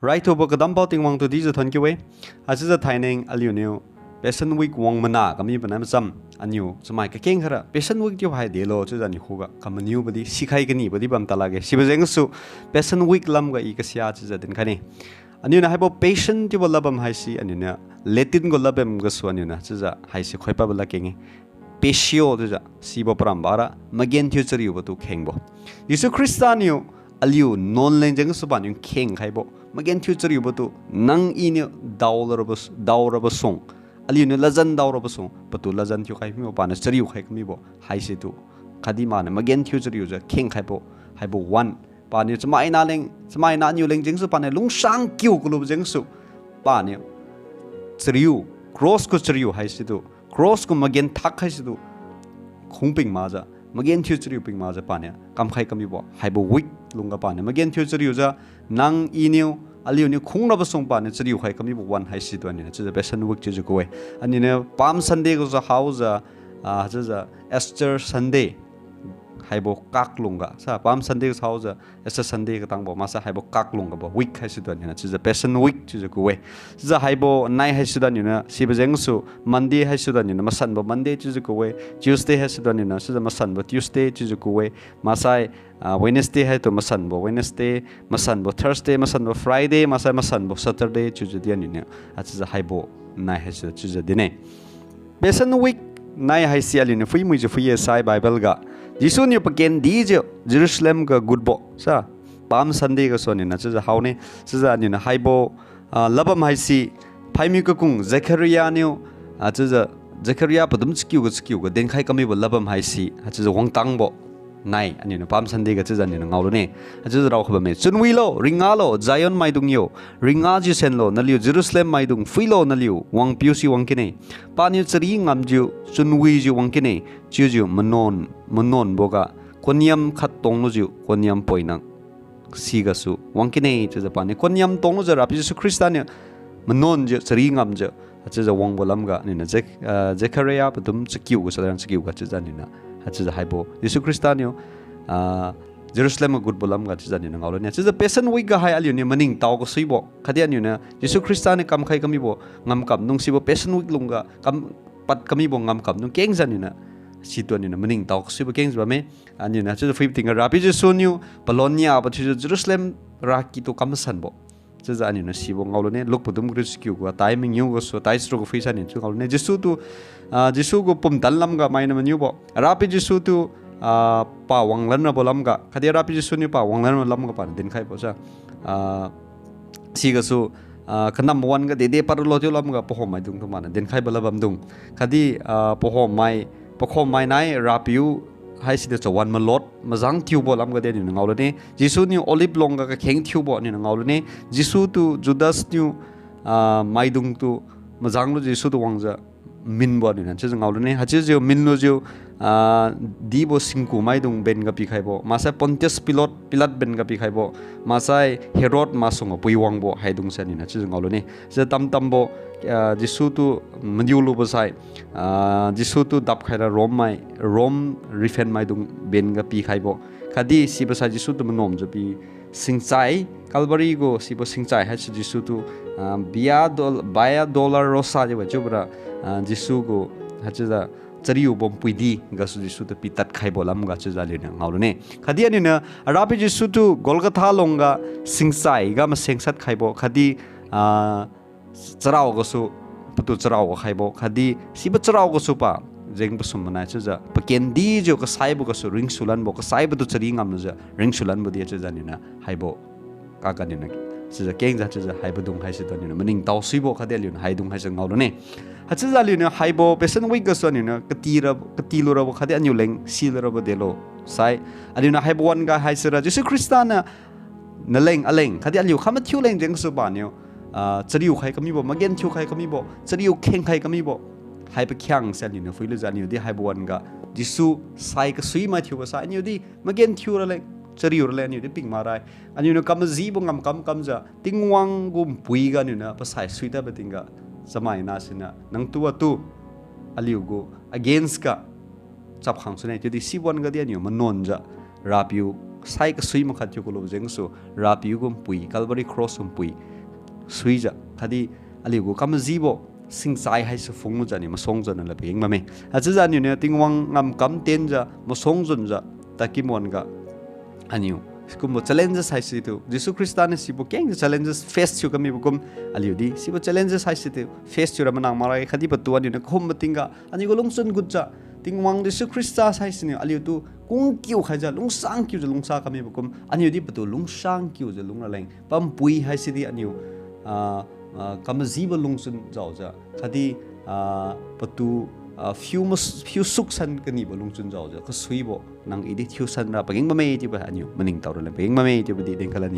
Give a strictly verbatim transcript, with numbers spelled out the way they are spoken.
Raithubo kadampao Tingwang tu dijiu thon kiu-e. Haichiujiu thaineng aliuniu Passion Week wang mana kamibo nai macham, aniu chamai kakeng khaira Passion Week chiu hai delo chiujiu aniu khuga kamaniubo di sikhai kanibo di bam talakge. Sibo jeng gasu Passion Week lamga i kasia chiujiu dinkhai ne. Aniuniu haibo passion chiubo ladbam haise aniuniu Latin gu ladbam gasu aniuniu chiujiu haise khoipabo ladkeng-e. Passio chiujiu sibo paramba ra magenthiu chariubo tu khengbo. Jesu Khrista niu aliu nuan leng jeng gasu paniu kheng khaibo, magenthiu chariubo tu nang iniu daorabo, daorabo suang, aliuniu ladjan daorabo suang patu ladjan thiukhai mibo paniu chariu khai kamibo haise tu. Khatdi maniu magenthiu chariujiu kheng khaibo, haibo one. Paniu chamaina leng, chamaina niu leng jeng gasu paniu lungsang kiu kalubo jeng gasu paniu chariu, cross gu chariu haisitu, cross gu magenthak haisitu khung ping makjiu, magenthiu chariu ping makjiu paniu kamkhai kamibo haibo week lungga paniu magenthiu chariujiu, nang iniu aliuniu khungrabo suang paniu chariu khai kamibo one haisitu aniuniu chiujiu Passion Week chiujiu ku-e. Aniuniu Palm Sunday gasu haojiu, ah, chiujiu Easter Sunday haibo kaklungga, sa Palm Sunday gasu haojiu Easter Sunday katangbo, maksai haibo kaklunggabo week haisitu aniuniu chiujiu Passion Week chiujiu ku-e. Chiujiu haibo nai haisitu aniuniu sibo jeng gasu Monday haisitu aniuniu masanbo Monday chiujiu ku-e, Tuesday haisitu aniuniu chiujiu masanbo Tuesday chiujiu ku-e, maksai, ah, Wednesday haitu masanbo Wednesday, masanbo Thursday, masanbo Friday, maksai masanbo Saturday chiujiu di aniuniu, ah, chiujiu haibo nai haisitu chiujiu din-e. Passion Week nai haise aliuniu phuimuijiu phui-e sai Bible ga. Jesu niu pakendijiu Jerusalem ga gutbo sa Palm Sunday gasu aniuniu chiujiu haone. Chiujiu aniuniu haibo, ah, ladbam haise phaimiu kakung Zechariah niu, ah, chiujiu Zechariah padum chakiu ga chakiu ga dinkhai kamibo ladbam haise, ah, chiujiu wangtangbo nai aniuniu Palm Sunday ga chiujiu aniuniu ngaolune. Haichiujiu raokhai bamme, chunwilo, ringalo, Zion maidung yo, ringajiu senlo, naliu Jerusalem maidung, phuilo, naliu wangpiu si wangkinne. Paniu chari ngamjiu chunwijiu wangkinne, chiujiu manuan, manuanboga koniam khat tonglujiu koniam poina sigasu wangkinne chiujiu paniu koniam tonglujiu Rapiu Jesu Khrista niu manuanjiu chari ngamjiu, haichiujiu wangbo lamga aniuniu Zek-, ah, Zechariah padum chakiu ga, chadran chakiu ga chiujiu aniuniu, haichiujiu haibo Jesu Khrista niu, ah, Jerusalem ga gutbo lamga chiujiu aniuniu ngaolune. Chiujiu Passion Week ga hai aliuniu maningtao kasuibo khatdi aniuniu Jesu Khrista niu kamkhai kamibo ngamkamdung sibo Passion Week lungga kam, pad kamibo ngamkamdung kengjiu aniuniu situ aniuniu maningtao kasuibo kengjiu bamme. Aniuniu chiujiu phuibo tingga Rapiu Jesu niu palon niabo thiujiu Jerusalem rakitu kam masanbo chiujiu aniuniu sibo ngaolune. Luke padum kariu chakiu ga tai mangiu gasu tai charuk ga phuisai aniuniu chiu ngaolune. Jesu tu, ah, Jesu gu pumtan lamga mainiu maniubo, Rapiu Jesu tu, ah, pa wanglan rabo lamga khatdi Rapiu Jesu niu pa wanglan rabo lamga paniu dinkhaibo sa, ah, sigasu, ah, kanam wan ga dede padlo chiu lamga pahommaidung tu maniu dinkhaibo ladbamdung khatdi, ah, pahommai, pakhommai nai Rapiu haisiniu chawan malot majang thiubo lamga di aniuniu ngaolune. Jesu niu Olive longga kakheng thiubo aniuniu ngaolune. Jesu tu Judas niu, ah, maidungtu majanglu Jesu tu wangjiu minbo aniuniu chiujiu ngaolune. Haichiujiu minlujiu, ah, dibo singku maidung benga pikhaibo, maksai Pontius Pilate, Pilate benga pikhaibo, maksai Herod masuangga pui wangbo haidungse aniuniu chiujiu ngaolune. Chiujiu tamtambo, ah, Jesu tu madiulubo sai, ah, Jesu tu dapkhaira Rome mai, Rome riphen maidung benga pikhaibo khatdi sibo sai Jesu tu manuanjiu pi singchai, Calvary gu sibo singchai haise Jesu tu, ah, Via Dol-, Via Dolorosa chiubo chiubora, ah, Jesu gu haichiujiu chariubo npuidi gasu Jesu tu pitadkhaibo lamga chiujiu aliuniu ngaolune. Khatdi aniuniu Rapiu Jesu tu Golgotha longga singchaiga masengsat khaibo khatdi, ah, charao gasu, patu charao ga khaibo khatdi sibo charao gasu pa jeng pasum manai chiujiu pakendijiu kasaibo gasu ringsulanbo, kasaibo tu chari ngamlujiu ringsulanbo di chiujiu aniuniu haibo kaganiuniu chiujiu kengjiu chiujiu haibodung haisitu aniuniu maningtao suibo khatdi aliuniu haidung haise ngaolune. Haichiujiu aliuniu haibo Passion Week gasu aniuniu katira, katilurabo khatdi aniu leng silurabo delo sai, aliuniu haibo wan-ga haisira Jesu Khrista niu naleng aleng khatdi aliu kha mathiu leng jeng gasu paniu, ah, chariu khai kamibo, magenthiu khai kamibo, chariu kheng khai kamibo hai pakhiangse aliuniu phuilujiu aniudi haibo wan-ga Jesu sai kasui mai thiubo sai aniudi magenthiu raleng, chariu raleng aniudi ping makrai. Aniuniu kamajibo ngamkam kamjiu Tingwang gu npui ga aniuniu pasai suitadbo tingga chamaina siniu nangtu atu aliugu against ga chapkhang sune. Chiudi sibo wan-ga di aniu manuanjiu Rapiu sai kasui makhat thiu kalubo jeng gasu Rapiu gu npui, Calvary Cross gu npui suijiu, khatdi aliugu kamajibo singchai haise phunglujiu aniu masuang jonna lad pageng bamme. Haichiujiu aniuniu Tingwang ngamkam tenjiu masuang junjiu tadkim wan-ga, aniu sikumbo challenges haisitu, Jesu Khrista niu sibo kengjiu challenges face thiu kamibo kum, aliudi sibo challenges haisitu face thiura manang makra-e, khatdi patu aniuniu kahumbo tingga aniugu lungchun gutjiu, Tingwang Jesu Khrista haisiniu aliutu kungkiu khaijiu, lungsang kiujiu lungsa kamibo kum, aniudi patu lungsang kiujiu lungraleng. Pampui haisidi aniu, ah, ah, kamajibo lungchun jaojiu, khatdi, ah, patu, ah, phiu mas-, phiu suksan kanibo lungchun jaojiu, kasuibo nang idi thiusanra pageng bamme chiubo aniu maningtao raleng pageng bamme chiubodi dengkhalan